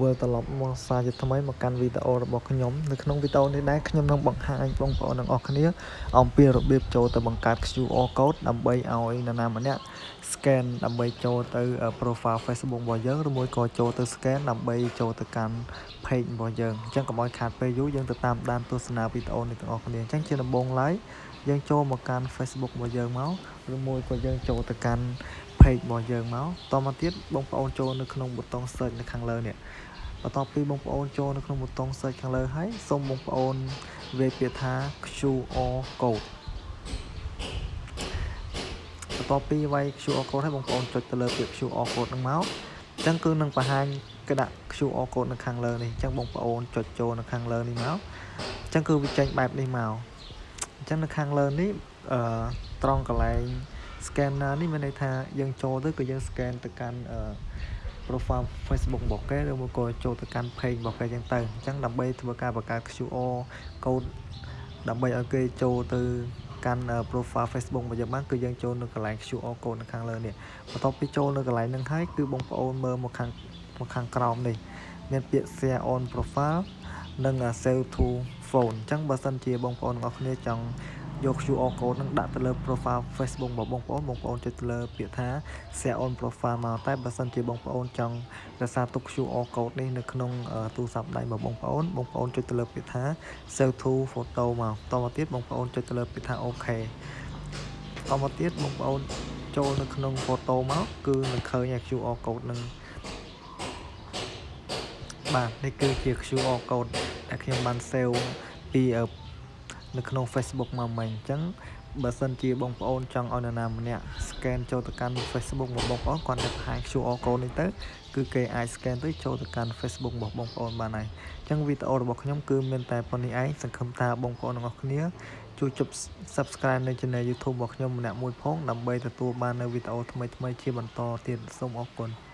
វិលត្រឡប់មកសារជាថ្មីមកកាន់វីដេអូរបស់ខ្ញុំនៅក្នុងវីដេអូនេះដែរខ្ញុំនឹងបង្ហាញបងប្អូនទាំងអស់គ្នាអំពីរបៀបចូលទៅបង្កើត QR code ដើម្បីឲ្យនរណាម្នាក់ scan ដើម្បីចូលទៅ profile Facebook របស់យើងឬមួយក៏ចូលទៅ scan ដើម្បីចូលទៅកាន់ page របស់យើងអញ្ចឹងកុំឲ្យខាតពេលយូរយើងទៅតាមដានទស្សនាវីដេអូនេះទាំងអស់គ្នាអញ្ចឹងជាដំបូងឡើយយើងចូលមកកាន់ Facebook របស់យើងមកឬមួយក៏យើងចូលទៅកាន់ page របស់យើងមកតមកទៀតបងប្អូនចូលនៅក្នុងប៊ូតុង search នៅខាងលើនេះបន្ទាប់ពីបងប្អូនចូលនៅក្នុងប៊ូតុង search ខាងលើហើយសូមបងប្អូនវាយពាក្យថា QR code បន្ទាប់ពីវាយ QR code ហើយបងប្អូនចុចទៅលើពាក្យ QR code ហ្នឹងមកអញ្ចឹងគឺនឹងបង្ហាញគេដាក់ QR code នៅខាងលើនេះអញ្ចឹងបងប្អូនចុចចូលនៅខាងលើនេះមកអញ្ចឹងគឺវាចេញបែបនេះមកអញ្ចឹងនៅខាងលើនេះអឺត្រង់កន្លែង scanner នេះមានន័យថាយើងចូលទៅគឺយើង scan ទៅកាន់អឺ profile Facebook របស់គេឬមួយក៏ចូលទៅកាន់ page របស់គេចឹងទៅអញ្ចឹងដើម្បីធ្វើការបង្កើត QR code ដើម្បីឲ្យគេចូលទៅកាន់ profile Facebook របស់យើងបានគឺយើងចូលនៅកន្លែង QR code នៅខាងលើនេះបន្ទាប់ពីចូលនៅកន្លែងហ្នឹងហើយគឺបងប្អូនមើលមកខាងក្រោមនេះមានពាក្យ share on profile និង save to phone អញ្ចឹងបើសិនជាបងប្អូនទាំងអស់គ្នាចង់យក QR code ហ្នឹងដាក់ទៅលើ profile Facebook របស់បងប្អូនបងប្អូនចុចទៅលើពាក្យថា share on profile មកតែបើសិនជាបងប្អូនចង់រក្សាទុក QR code នេះនៅក្នុងទូរស័ព្ទដៃរបស់បងប្អូនបងប្អូនចុចទៅលើពាក្យថា save to photo មកតមកទៀតបងប្អូនចុចទៅលើពាក្យថា OK តមកទៀតបងប្អូនចូលនៅក្នុង photo មកគឺនឹងឃើញ QR code នឹងបាទនេះគឺជា QR code ដែលខ្ញុំបាន save ពីនៅក្នុង Facebook មកមិញអញ្ចឹងបើសិនជាបងប្អូនចង់ឲ្យនរណាម្នាក់ scan ចូលទៅកាន់ Facebook របស់បងប្អូនគាត់តែបង្ហាញ QR code នេះទៅគឺគេអាច scan ទៅចូលទៅកាន់ Facebook របស់បងប្អូនបានហើយអញ្ចឹងវីដេអូរបស់ខ្ញុំគឺមានតែប៉ុណ្ណេះឯងសង្ឃឹមថាបងប្អូនទាំងអស់គ្នាជួយចុច Subscribe នៅ Channel YouTube របស់ខ្ញុំម្នាក់មួយផងដើម្បីទទួលបាននូវវីដេអូថ្មីៗជាបន្តទៀតសូមអរគុណ។